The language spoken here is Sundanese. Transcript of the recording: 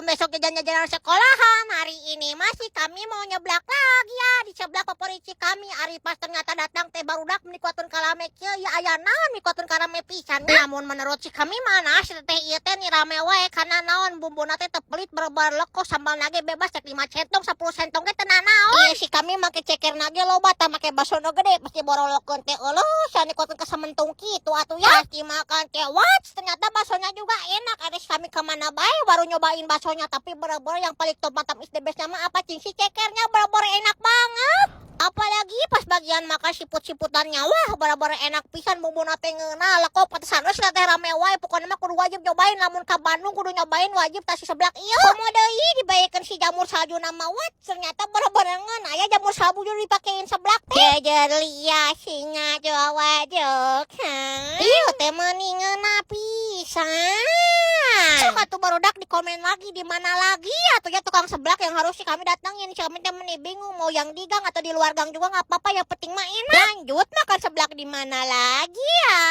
Sebelum besok jajan-jajanan sekolahan, hari ini masih kami mau nyeblak lagi ya di seblak favorit si kami. Ari pas ternyata datang teh, barudak, meni kuatun karame kieu ya, aya naon meni kuatun karame pisan. Namun menurut si kami mana si teteh ieu teh ni rame wae karena naon, bumbuna teh teu pelit, bener leko, sambal nage bebas cek 5 centong 10 centong ge teu nanaon. Ieu si kami make ceker nage loba tah, make basona gede, pasti borolokeun teh eueuh sani kuatun kasementung kitu atuh ya. Pasti makan teh, what, ternyata baksonya juga enak. Ada si kami kemana bae baru nyobain baksonya, tapi bener-bener yang paling top mantap is the best nama apa cing, si cekernya bener-bener enak banget. Apalagi pas bagian makan siput-siputannya, wah, bener-bener enak pisan, bumbuna teh ngeunah leko, pantesan geus teh rame wae. Pokoknya mah kudu wajib nyobain, lamun ka Bandung kudu nyobain wajib tah si seblak ieu. Komo deui dibayekeun si jamur salju nama, what, ternyata bener-bener ngeunah ya, jamur salju juga dipakein seblak teh. Jejer lia singa jawa jok. Ieu teh meuni ngeunah pisan. Sok atuh barudak, di komen lagi di mana lagi atau ya tukang seblak yang harus si kami datangin. Si kami teh meni bingung mau yang di gang atau di luar gang juga nggak apa-apa, yang penting mah enak. Lanjut makan seblak di mana lagi ya?